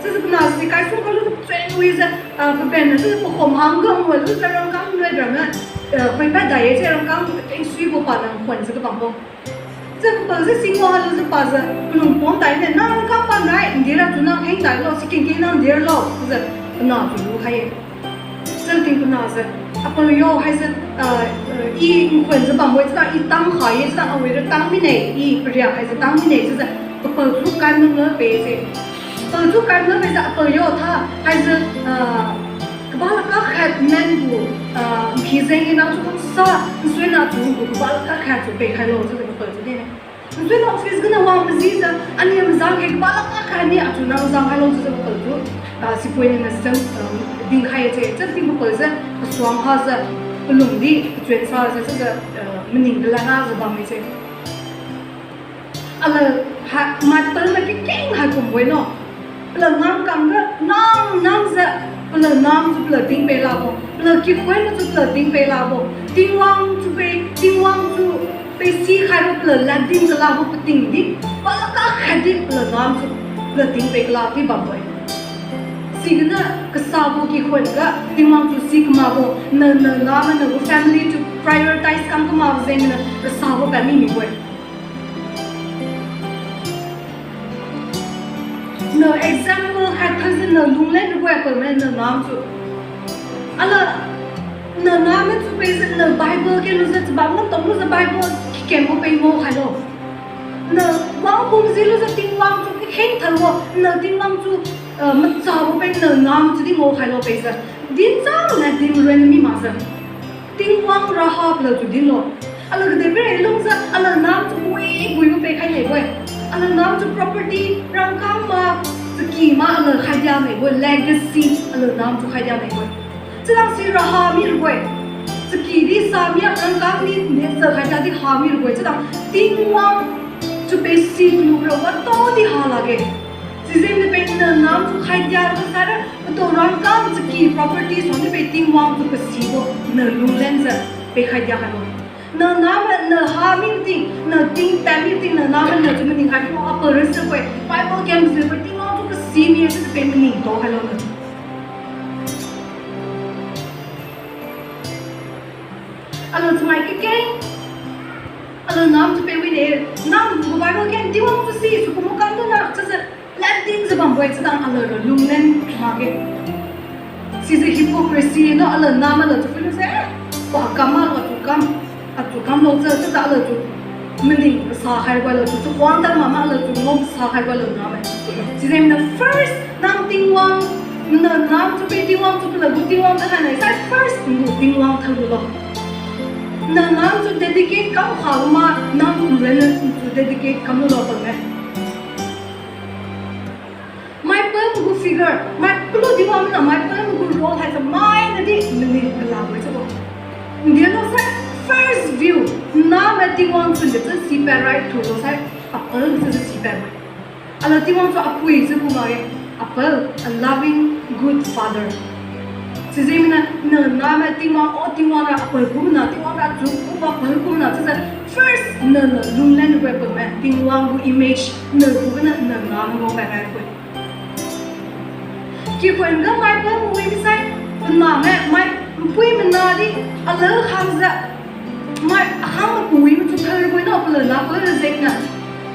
Chiujiu pana si kaisum kalu tu chen wijiu, ah, papen na chiujiu pakhom hangga ngua lujiu rangkang nui rangna, eh, khoipa dai-e chiu rangkang keng suibo pa nang khon jiu kabambo. Chiu papa jiu singwa lujiu pajiu palung pom dai ne, nang rangkang pa nai, ndira tu nang kheng dailo, si kengkeng nang ndiralo, chiujiu pana tu lu khai-e. Chiu ting pana jiu, apao yo haijiu, ah, ah, i nkhon jiu bambo-e chiujiu i tang kha-e chiujiu awira tang mine, i pariak haijiu tang mine chiujiu, papa tu kai mangga pe se. Papa tu kai mangga pejiu apao yo tha, haijiu, ah, kabala kakhat man gu, ah, nkhi jeng i nang tu kamsa, nsuina tu gu kabala kakhat tu pe khailo chiujiu papa tu dine. Nsuina office gana wang majijiu, aniu mazang khe kabala kakhat ni atu nang zang khailo chiujiu papa tu, ah, sipuina na sicham, ah, dinkhai-e che, chiu ting papa jiu, kasuang hajiu, palung di, patuan sajiu, chiujiu, ah, maning kalala jiu bamme che. Ala ha, maipa mai kikeng hai kumbo-e no. Pala ngam kamga nang, nang jiu, pala nam tu pala dingpe labo, pala kikhoi na tu pala dingpe labo, Tingwang tu pe, Tingwang tu pe si khairo pala ladin kalabo pating di, pala kakhat di pala nam tu pala dingpe kala di bambo-e. Sigana kasabo kikhoi ga Tingwang tu si kamakbo, na, na, na, na, nagu family tu prioritize kam kamakbo jengna kasabo pami mibo-e. Na example khat khatjiu na lunglen rabo-e pame na nam tu. Ala, na nam tu pejiu na Bible kenlujiu chabam ngam tanglujiu Bible kikenbo pe ngao khailo. Na wang kumjilujiu Tingwang tu kakheng thailo, na Tingwang tu, ah, machabo pe na nam tu di ngao khailo pejiu. Dincham na dinren mi makjiu. Tingwang raha pala tu dinlo. Ala kadepere lungjiu, ala nam tu wi, wibo pe khai nebo-e. Ala nam tu property, rangkang ma, chaky ma, ala khaidia nebo-e, legacy, ala nam tu khaidia nebo-e. Chiulang si raha mi rabo-e. Chaky di sa mi, rangkang di, nesa khaidia di ha mi rabo-e. Chiulang Tingwang tu pe si kalu rabo tao di ha lakge. Sijengniu pe na nam tu khaidia tu saira, patu rangkang chaky property suniu pe Tingwang tu kasibo, na lunglenjiu pe khaidia khailo. Na nam na ha mi ting, na tingtad mi ting, na nam na tu maning khai tu apa rasa-e, Bible ken jiu-e Tingwang tu kasi mi chiu pe maning tao khailo na. Alu chamai kakeng. Alu nam tu pe wine, nam gu Bible ken Tingwang tu si, su kumo kam tu na, chiujiu, ladin jiu bambo-e chiujiu alu lunglen makge. Sijiu hypocrisy no alu nam alu tu phuilu se, pa kam alu tu kam, atu kamlo chiujiu alu tu maning sa khaibo alu tu, chakhuang tan mama alu tu ngam sa khaibo alu nam-e. Sijengniu first nang Tingwang, na nam tu pe Tingwang tu pala gu Tingwang tu khainai sai first gu Tingwang thalulo. Na nam tu dedicate kam kha ma, nang tu rena tu dedicate kamlulo pame. Maipa gu figure, mai kalu Tingwang mina maipa gu role haise mai nadi maning kalabo-e chiubo. Ndialo sai first view, name Tingwang tu de chiu sipad rai thulo sai, apal chiu sipad mai. Alu Tingwang tu apui chiu ku makge, apal, a loving, good father. Sijengniu, nana mai Tingwang, o Tingwang ra apui kumna, Tingwang ra chu kumna, apui kumna, chiujiu first nana lunglen rabo-e apui mai, Tingwang gu image, na gu gana nana mai ngao pai rabo-e. Kikhun ga mai pui wi sai, pana mai, mai pui mana di, alao khangjiu, mai akhang mai pui machu thao rabo-e na, palana pui rajengniu.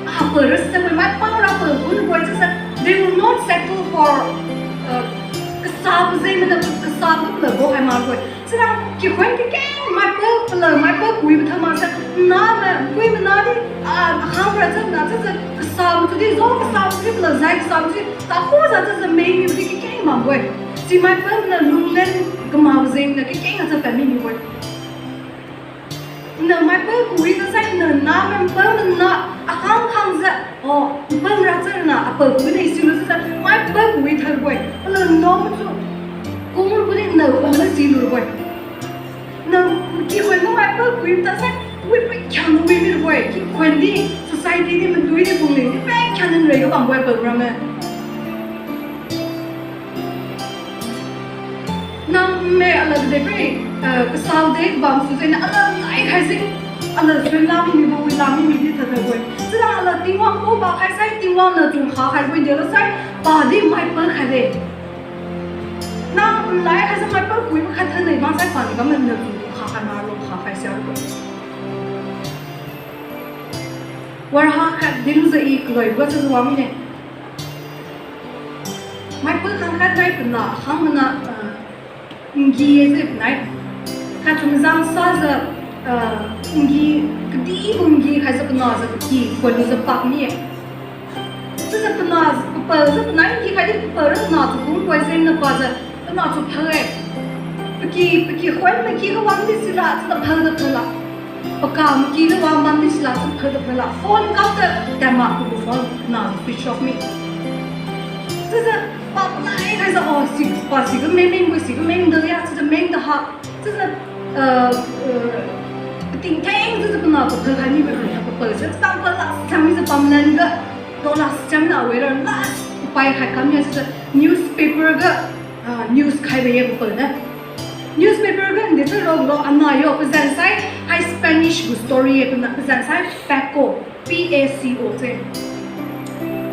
Apui rasa mai pui ra pui gu rabo-e chiujiu, they will not settle for, uh, kasabo jengniu, kasabo palabo hai mak rabo-e. Chiura kikhun kakeng mai pui, palao mai pui gu mathao makjiu, na mai pui mana di, ah, akhang ra chiu na chiujiu, kasabo tudi jo, kasabo tudi palao jai, kasabo tudi takhujiu chiujiu meng mibo di kakeng makbo-e. Si mai pui mana lunglen kamakbo jengniu kakeng achiu pad mi mibo-e. Nang mai pui gu wi ga sai nana mai pui mana akhang khangjiu, o, pui ra chiu na apui gu ne silu chiujiu mai pui gu wi thao rabo-e. Palao nao machu kung rabo di nao kung na silu rabo-e. Nang kikhun ga mai pui gu wi ta sai, wi pakhiangna wi mi rabo-e. Kikhun di, society di, madui di, phungling di pakhiangna nrei ga bambo-e apui ra mai. Nang mai alao de pre, eh, kasao de bam sujengniu alao lai khaise, alao sui la mi mibo wi la mi midi tha tha bo-e. Chiura alao Tingwang gu pa khai sai, Tingwang na chun kha khai bo-e delo sai, padi mai pui khai de. Nang lai khaise mai pui gu wi khat tha nei bam sai padi bam na chun kha khai ma lo kha khai sia bo-e. Waraha khat dinjiu i kaloi ga chiujiu wang mine. Mai pui khang khat nai pana, khang mana, ah, ngi e chiu panai. Khat chun zang sajiu, ah, ngi, kadibo ngi khaijiu pana jiu paki, khuan lujiu pak mi-e. Chiujiu pana, papao jiu panai ngi khaidi papao ra pana chu kung poi jengniu pajiu, pana chu phao-e. Paki, paki khuan maki ga wang di sila, chiujiu phao da phao la. Paka maki ga wang bam di sila, chiujiu phao da phao la. Phone kap ta, tadma pagu phone na switch off mi. Chiujiu, pa nai khaijiu, o, si, pa siga meng meng bo, siga meng da ya, chiujiu meng da ha. Chiujiu, uh, uh, tingtheng chiujiu pana paphao khai mibo, papao jiu, chiujiu pala siam mijiu pamlan ga, dola siam na wera la, pai khai kam ya chiujiu newspaper ga, ah, news khaibo ye papao niu. Newspaper ga ndi chiu ralo anai yo, pazan sai, hai Spanish gu story ye pana, pazan sai Paco, P A C O se.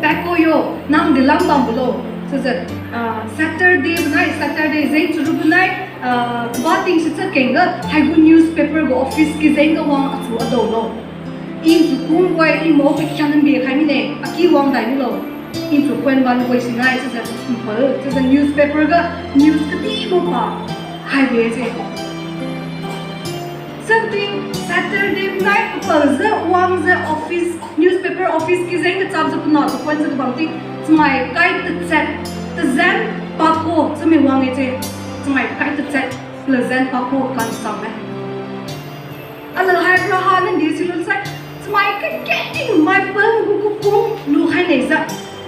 Paco yo, nang dilam bambo lo. Chiujiu, ah, Saturday panai, Saturday jeng churu panai, ah, ba tingsi chakeng ga, haigu newspaper gu office kajeng ga wang achu adao lo. Inchu kung wi i mao pakhiangna bi khai mine, aki wang dai milo. Inchu khuan wan wi sinai, chiujiu, npa, chiujiu newspaper ga, news kadibo pa, haibo se. Something Saturday night, papao jiu, wangjiu office, newspaper office kajeng ga chapjiu pana, pakhuan jiu kabam ting, chamai kai tachat, tazan Paco, chamai wang e se, chamai kai tachat, tazan Paco kan cham e. Alao haibora ha nang di silu sai, chamai kakeng mai pui gu kakung lukhai lejiu.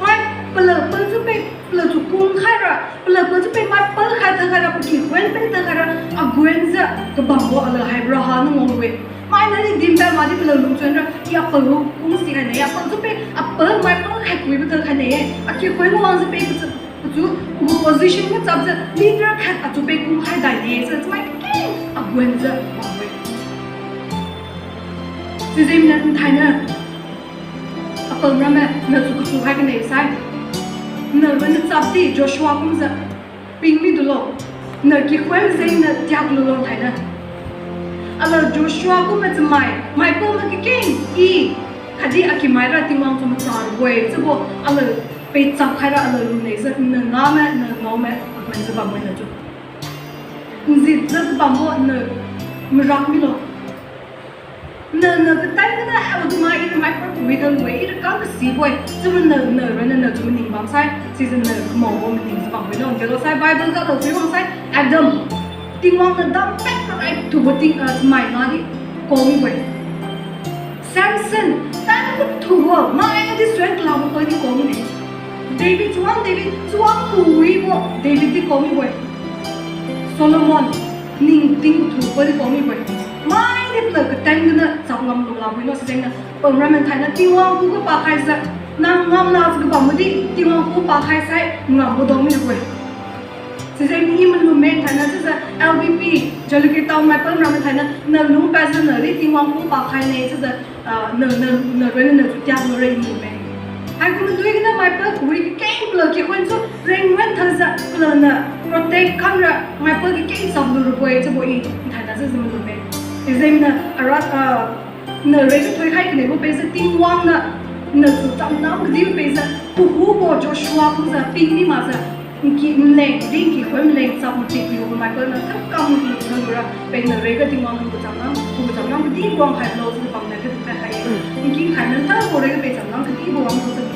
Mai palao pui chiu pe, palao chu kung khaira, palao pui chiu pe mai pui khai tha khaira, paki khuan pe tha khaira, aguan jiu kabambo alao haibora ha nang wang-e. Mai nadi dinpad madi palao lungchun ra, ya palao kung si khai ne, ya palao chiu pe, apui mai pui khai kuibo tha khai ne, aki khuan wangjiu pe, pachu, pachu, pagu position ga chapjiu leader khat achu pe kung khai dai ne, chiu chamai kakeng aguan jiu bam-e. Sijengniu nthainiu, apam ramme, na chu kachu hai kane sai. Na ronna chapdi Joshua kumjiu ping midulo. Na kikhun jengniu tiak lulo nthainiu. Alao Joshua kumjiu chamai, mai pui mai kakeng i, khatdi akimai ra Tingwang chu macha rabo-e chiubo, alao pachap khaira alao lune jiu, na name, na ngaome, aguan jiu bambo na chu. Njijiu bambo na marak milo. Na, na katai kana, eh, atu mai ira mai pui wi tha lu-e, ira kam kasibo-e, chiubo na, na ronna na chu maning bam sai, sijiu na kamaobo maning jiu bambo lo, delo sai Bible ga lo chiu bam sai, Adam, Tingwang na dampad karai thubo ting, ah, chamai madi, kau mibo-e. Samson, tan kathubo, mai di suan kalabo pui di kau mine. David, chawang David, chawang kawibo David di kau mibo-e. Solomon, ningting kathubo di kau mibo-e. Mai di palao katang gana chap ngam lula wi lo sijengniu. Pamram nthainiu Tingwang khuga pakhaijiu, nang ngamla kabambo di, Tingwang khuga pakhai sai, ngambo dao mibo-e. Sijeng i malumme thainai chiujiu L B P, Jalukie town maipao ram thainai, nalung padjiu nadi Tingwang kung pakhaine chiujiu, ah, na, na, naronna natu tiak lura i malumme. Haikum madui ganiu maipao kawi kakeng pala kikhun su rengwan thajiu pala niu protect kamra maipao kakeng cham lu rabo-e chiubo i thainai chiujiu malumme. Sijeng niu ara, ah, nare thoikhai kanebo peijiu Tingwang niu natu chamnang kadibo peijiu, pahubo Joshua khujiu ping mi makjiu, nki nleng di nki khoi maleng chap mati piubo maipao niu kam kam nalura pei nare ga Tingwang natu chamnang, natu chamnang kadibo wang khailo chiujiu bamnai kadi pai khai-e. Nki khai nang tabo re ga pei chamnang kadibo wang chiujiu